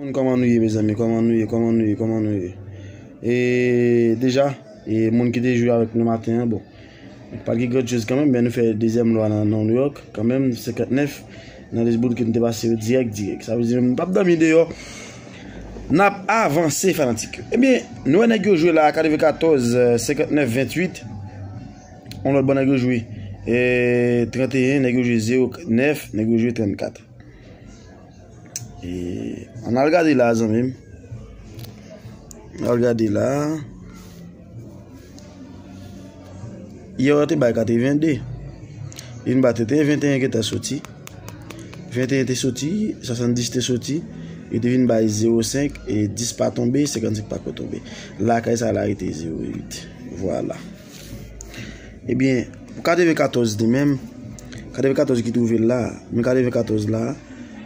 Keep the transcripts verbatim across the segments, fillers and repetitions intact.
Kòman nou ye, mezanmi? Kòman nou ye? Kòman nou ye? Kòman nou ye? E deja, e moun ki te jwe avèk nou maten an, bon, pa t gen grann choz kanmenm, men nou fè dezyèm lwa nan New York kanmenm, senkantnèf nan Lisbon ki nou te pase yo dirèk, dirèk. Sa vle di, nou p ap dòmi deyò. N ap avanse, fanatik yo. Ebyen, nou wè nèg yo jwe la, katrevenkatòz, senkantnèf, venntuit. On lòt bò nèg yo jwe, e, tranteyen, nèg yo jwe zewo nèf, nèg yo jwe trannkat. E, ann al gade la, zanmi m. Ann al gade la. Yè, yo te bay katreven de. Li vin bay tranteyen, venteyen gentan soti. Venteyen te soti, swasanndis te soti. Li te vin bay zewo senk, e dis pa tonbe, senkannsenk pa ko tonbe. Lakay sa la rete zewo uit. Vwala. Ebyen, pou katrevenkatòz li menm, katrevenkatòz ki twouve l la, men katrevenkatòz la,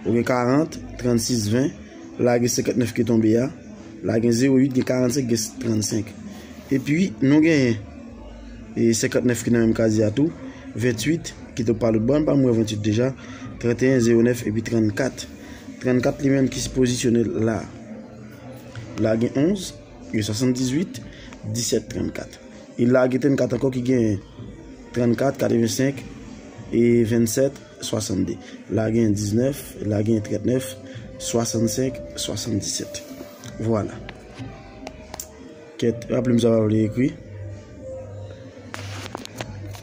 ou gen karant, trannsis, ven, la gen senkantnèf ki tonbe a, la gen zewo uit, gen karannsenk, gen trannsenk. Epi, nou genyen, e, senkantnèf ki nan menm kazi a tou, venntuit ki tou pa lòt bò, m pa m wè venntuit deja, tranteyen, zewo nèf, epi trannkat. Trannkat li menm ki pozisyone la. La gen onz, gen swasanndizuit, disèt, trannkat. E la gen trannkat ankò ki gen trannkat, katrevensenk, e vennsèt, swasannde. La gen diznèf, la gen trannèf, swasannsenk, swasanndisèt. Vwala. Kèt, raple m sa pa vle ekri.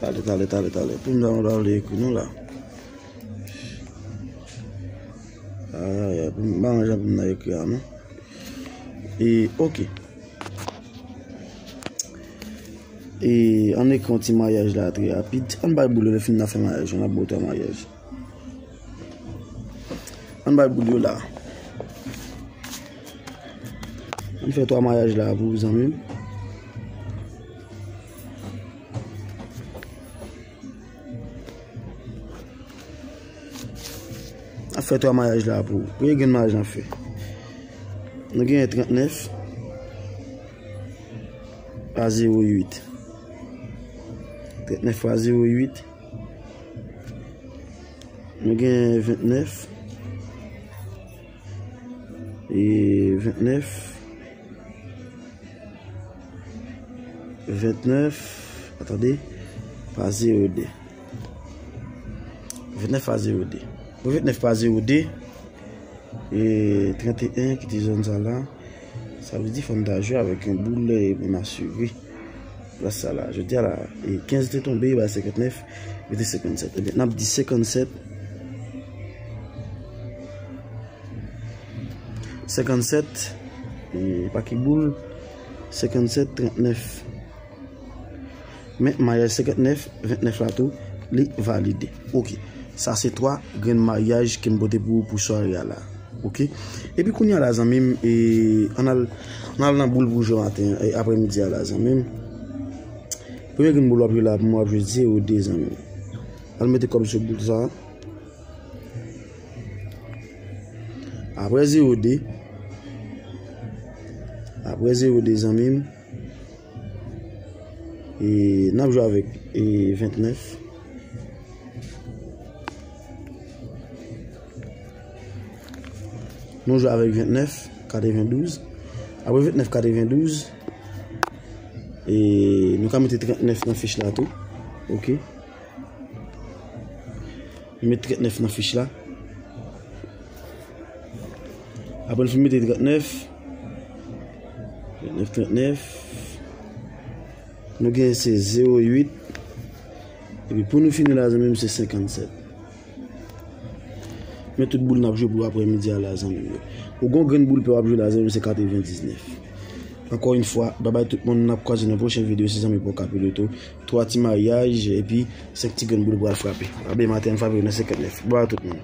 Talè, talè, talè, talè. Pou m sa pa vle ekri non la. Ay, ay, ay, pou m pa jan pou m nan ekri a non. E, oke. E, ann ekri yon ti mayaj la trè rapid. Ann bay boul yo, lè fini n a fè mayaj yo, n ap ba w twa mayaj. Ann bay boul yo la. Ann fè twa mayaj la pou zanmi m. N ap fè twa mayaj la pou ou. Premye grenn mayaj n ap fè. Nou genyen trannèf pa zewo uit. Trannèf pa zewo uit. Nou genyen vennèf. E vennèf. Vennèf, atande, pa zewo de. Vennèf pa zewo de. Pou vennèf pa zewo de, e tranteyen ki te zòn sa la, sa vle di fò n ta jwe avèk yon boul, e pou n asire. Plas sa la, jodi a la, e kenz te tonbe, ba senkantnèf, rete senkannsèt. Ebyen, n ap di senkannsèt. Senkannsèt, e, pa ki boul, senkannsèt, trannèf. Men, mayaj senkannnèf, vennèf la tou, li valide. Oke. Sa se twa grenn mayaj ke m pote pou ou pou sware a la. Oke. Epi kounye a la, zanmi m, e, ann al, ann al nan boul pou jwe maten, e, aprèmidi a la, zanmi m. Premye grenn boul w ap jwe la, pou mwen w ap jwe zewo de, zanmi m. Al mete kòb sou boul sa. Apre zewo de, apre zewo de, zanmi m, e, n ap jwe avèk, e, vennèf. Nou jwe avèk vennèf, katrevendouz. Apre vennèf, katrevendouz, e, nou ka mete trannèf nan fich la tou. Oke. Nou met trannèf nan fich la. Apre n fin mete trannèf. Trannèf, trannèf. Nou gen se zewo uit. Epi pou nou fini la, zanmi m, se senkannsèt. Men tout boul n ap jwe pou aprèmidi a la, zanmi m yo. Ou gon grenn boul pè w ap jwe la, zanmi m, se katrevendiznèf. Ankò yon fwa, babay tout moun, n ap kwaze nan pwochen videyo, se zanmi pa w Kapiloto. Twa ti mayaj, epi senk ti grenn boul pral frape. Raple maten an frape nan senkannnèf. Bò a tout moun.